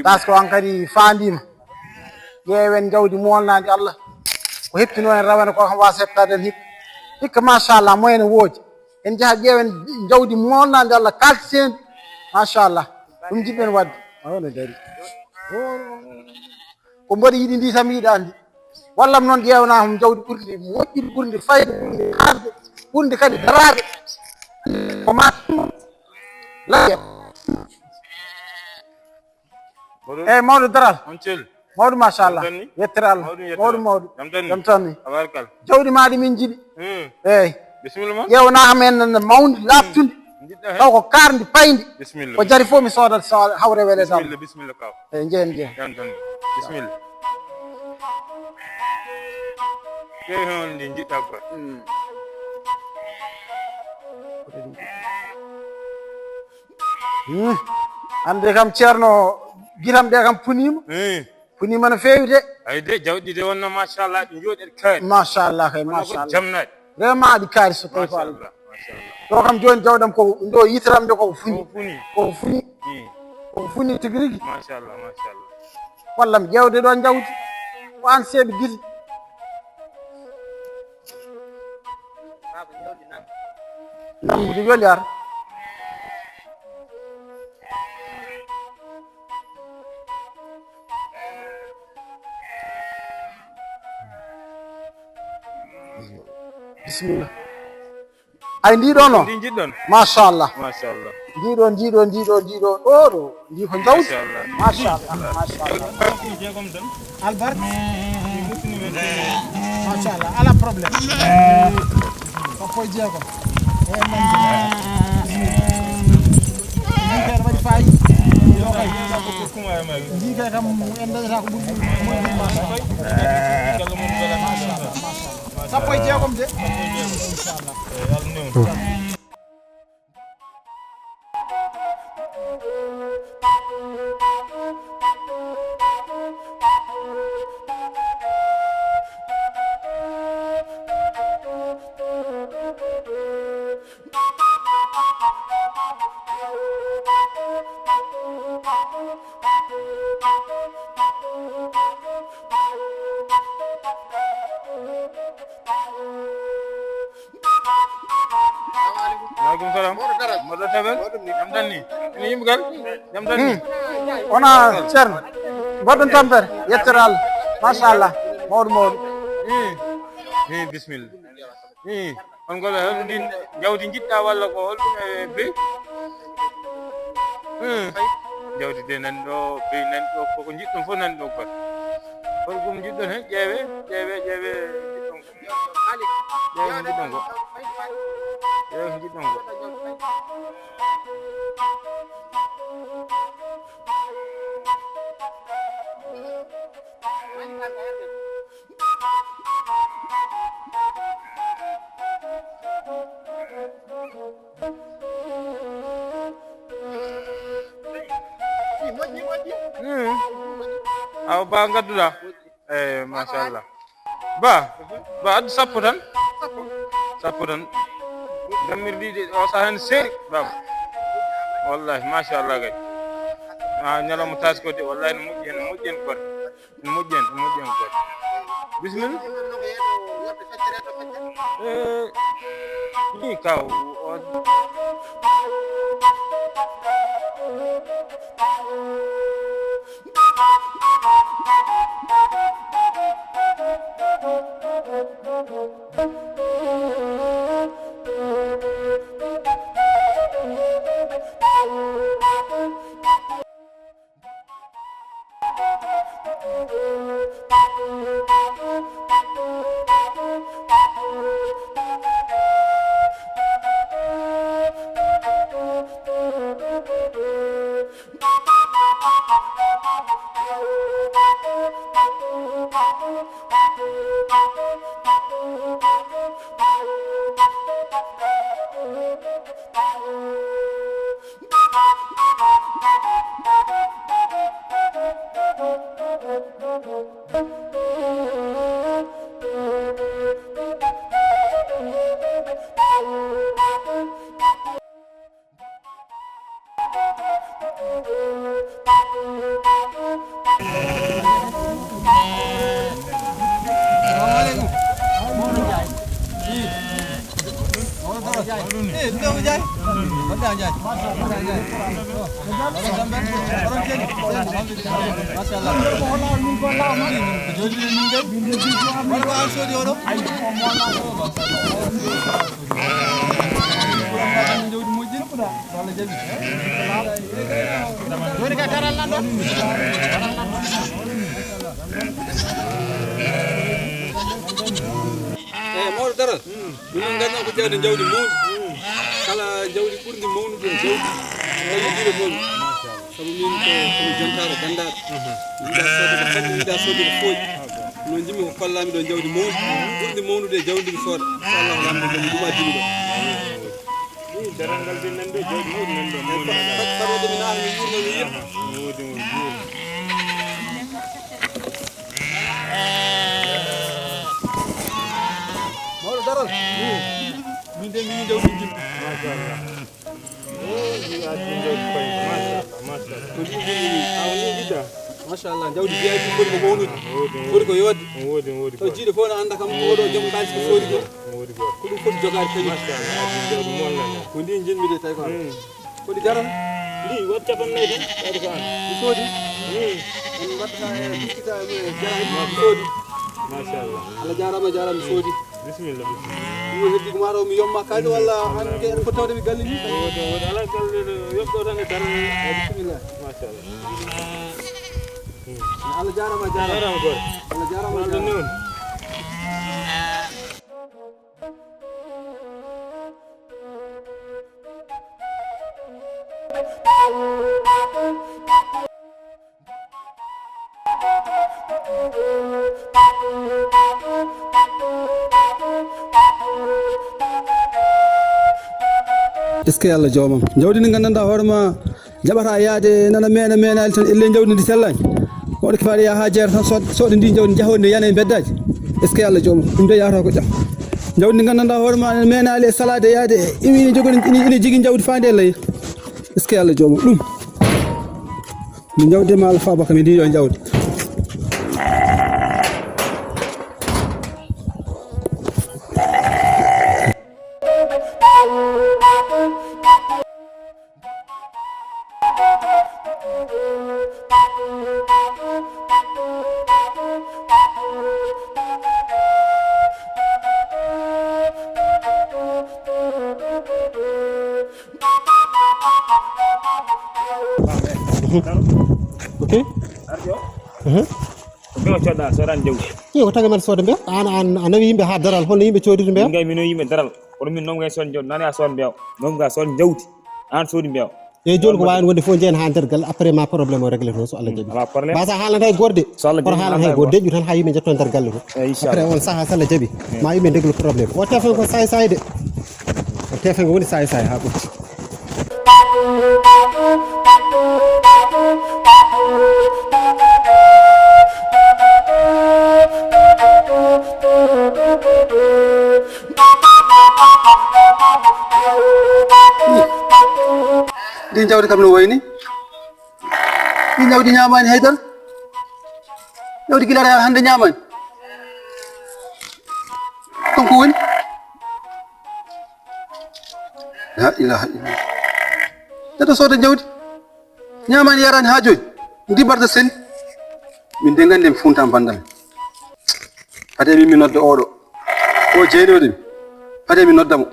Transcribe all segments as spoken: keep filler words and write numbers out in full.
Tasko an kadi faandiima. Ƴeewen jawdi moolnaandi Allah. Ko heptino en rawane ko kam waasa heɓtaade en hikka. Hikka, machallah, moyen ne woodi. En njaha ƴeewen jawdi moolnaandi Allah, kaltiteendi. Machallah. Ɗum njiɗɗen waɗde. Oyo no dari. Ko mboɗo yiɗi ndi tan mi yiɗaani ndi. Wallam noon ƴeewnaa hom jawdi ɓurndi moƴƴude, ɓurndi fayde, ɓurndi haaɗde, ɓurndi kadi daraade. Ko ma laƴƴe. Mawɗo. Eeyi, mawɗo daral. On cel. Mawɗo, machallah. Jam tan ni? Yettere Allah. Mawɗo, yettere. Mawɗo, mawɗo. Jam tan ni? Jam tan ni. Tabarkalla. Jawdi maa ɗi min njiɗi. Hmm. Eeyi. Bisimilla ma. Ƴeewnaa kam en nana mawndi, laaɓtundi. Njiɗɗa heen? Taw ko kaarndi payndi. Bisimilla. Ko jari fof mi soodat, so hawre wele dal. Bisimilla, bisimilla kaw. Eeyi, njehen, njehen. Jam tan. Bisimilla. Ƴeewi heen ndi njiɗɗa ko. Hmm. Hmm. Hannde kam, Ceerno, gitam ɗe kam puniima. Hmm. Puniima no feewi de. Ay de, jawɗi de wonno, machallah, ɗi njooɗi ɗe kaari. Machallah kay, machallah. Wonno ko jamnaaɗi. Vraiment ɗi kaari so tawi ko Allah. Machallah, machallah. Ɗo kam jooni jawɗam ko ɗo yitaram nde koko funi. Koko funi. Koko funi. Hmm. Koko funi tigi rigi. Machallah, machallah. Wallam ƴeewde ɗo jawdi. Ko an seeɓi giti. Nam ko weli ar. Bisimilla. Ay, ndi ɗo no? Ndi njiɗɗon? Machallah. Machallah. Ndi ɗo, ndi ɗo, ndi ɗo, ndi ɗo. Ɗo, ɗo. Ndi ko jawdi. Machallah. Machallah. Machallah. Albar. Machallah. Ala problème. Sappo e jeegom. E nandi. Ndi kay waɗi faayi. Yo kay. Ndi kay kam en dañata ko ɓuri ɗum. Machallah. Machallah. Sappo e jeegom de. Inchallah. Waaleykum salam. Mboɗo tabel. Jam tan ni? Ene yimɓe gal? Jam tan ni? Hmm. Wona Ceerno. Mboɗon tampere. Yettere Allah. Machallah. Mawɗo, mawɗo. Hmm. Hmm, bisimilla. Hmm. On golo, hol ndin jawdi njiɗɗa walla ko holɗum e beyi? Hmm. Jawdi de nani ɗo, beyi nani ɗo, koko njiɗɗon fof nani ɗo goto. Holɗum njiɗɗon heen? Ƴeewe, ƴeewe, ƴeewe, njiɗɗon ko. Ƴeewe ko njiɗɗon ko. Ƴeewe ko njiɗɗon ko. Hmm. Awa ba ngadduɗa. Eyi, machallah. Ba, ba addu sappo tan. Sappo tan. Dammirɗi ɗi o saha hen seeri, baba. Wallahi, machallah kay. Ah, ñalawma taskode, wallahi no moƴƴi hen, no moƴƴi hen koore. No moƴƴi hen, no moƴƴi hen koore. Bisimilla. Eh, ni kaw. Joni ka daral nan ɗo. Daral nan ɗo. E mawɗo daral, minen ganndal ko jeyde jawdi mawndi. Kala jawdi ɓurndi mawnude jawdi, tawi jiiɗo toon. Sabu min ko komi jontaaɗo ganndaaɗo. Yiɗa soodde ko fanɗi, yiɗa soodde ko fooƴi. Kono njimmi ko kollaami ɗo jawdi mawndi, ɓurndi mawnude e jawdi ndi mi sooda. Inchallahu, lamɗo jom ɗum addimi ɗo. Ii, daral ngal de nan ɗo, jawdi mawɗi nan ɗo, mawɗi nan ɗo. Fat-, fat-, fat-, waɗde mi naata, mi wuurna, mi yiya. Mawɗi, mawɗi, mawɗi. Mawɗo daral. Min de, min jawdi jimmi. Machallah. O, mi addi jawdi koye. Machallah, machallah. Ko ɗum woni awa ni yiɗa. Machallah, jawdi V I P foti ko mawnude. Woodi, woodi. Foti ko yootde. Woodi, woodi. Taw jiiɗo fof ne annda kam ko oɗo joom kaalis ko soodi ko. Woodi ko. Ko ɗum foti jogaade kañum. Machallah, addi jawdi molna ni. Ko ndi njiɗmi de tawi ko. Mm. Ko ndi jaram? Ndi waɗi cappanɗe nayi tan. Waɗi ko an. Mi soodi. Mm. En mbaɗata e dukkita e jaram. Mi soodi. Machallah. Allah jaaraama, jaaraama, mi soodi. Bisimilla, bisimilla. Ɗum heddi ko maa ɗo mi yomma kadi walla an ke en fottode mi galle ni? Woodi, woodi. Alaa galle ɗo yoɓɗo tan e dara. Eyi, bisimilla. Machallah. Allah jaaraama, a jaaraama. A jaaraama, gore. Allah jaaraama, a jaaraama. Est-ce que Allah joomam? Jawdi ndi nganndanɗaa hoore ma jaɓata yaade nana meena meenaali tan, elle jawdi ndi sellaani. Wonde ko faade yaha haa jeera tan sood-, sooda ndi jawdi, njahoode nde yana e mbeddaaji. Est-ce que Allah joomam? Ɗum de yahata ko jam. Jawdi ndi nganndanɗaa hoore ma ene meenaali e salaade yaade, ina jogori, ina, ina jogii jawdi faande e leydi. Est-ce que Allah joomam ɗum? Mi jawdi ma Allah faaba kam e ndi yo jawdi. Ok. Mhm. Ko mbeewa cooda, soodani jawdi. Iyo, ko taga men sooda mbeewa. An, an, a nawi yimɓe haa daral, holno yimɓe coodiri mbeewa? Min kay, min nawi yimɓe daral. Kono min noon kay sood jawdi, nani a sood mbeewa. Noon ga sood jawdi. An soodi mbeewa. Eyi, jooni ko waawi wonde fof, njehen haa nder galle, après ma problème o réglé toon, so Allah jaɓi. Alaa problème. Mbasa haalana hay goɗɗo. So Allah jaɓi, haalana hay goɗɗo. Deƴƴu tan haa yimɓe njetto nder galle toon. Eyi, inchallah. Après on saha, so Allah jaɓi. Eyi. Ma yimɓe ndeglu problème. O tefen ko saay saay de. O tefen ko woni saay saay haa ɓurti. Ndin jawdi kam no wayni? Ɗi jawdi ñaamaani haydara. Jawdi gila hannde ñaamaani. Ɗum ko woni? La ilaha illallah. Neɗɗo sooda jawdi. Ñaamaani yaraani haa jooni. Ndi mbarda seli. Min de nganndi mi funta bandam. Fade min mi nodda oɗo. O jeynoɗo mi. Fade mi nodda mo.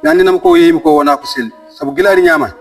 Mi anndina mo ko o yehi mi ko wona ko seli. Sabu gila ari ñaamaani.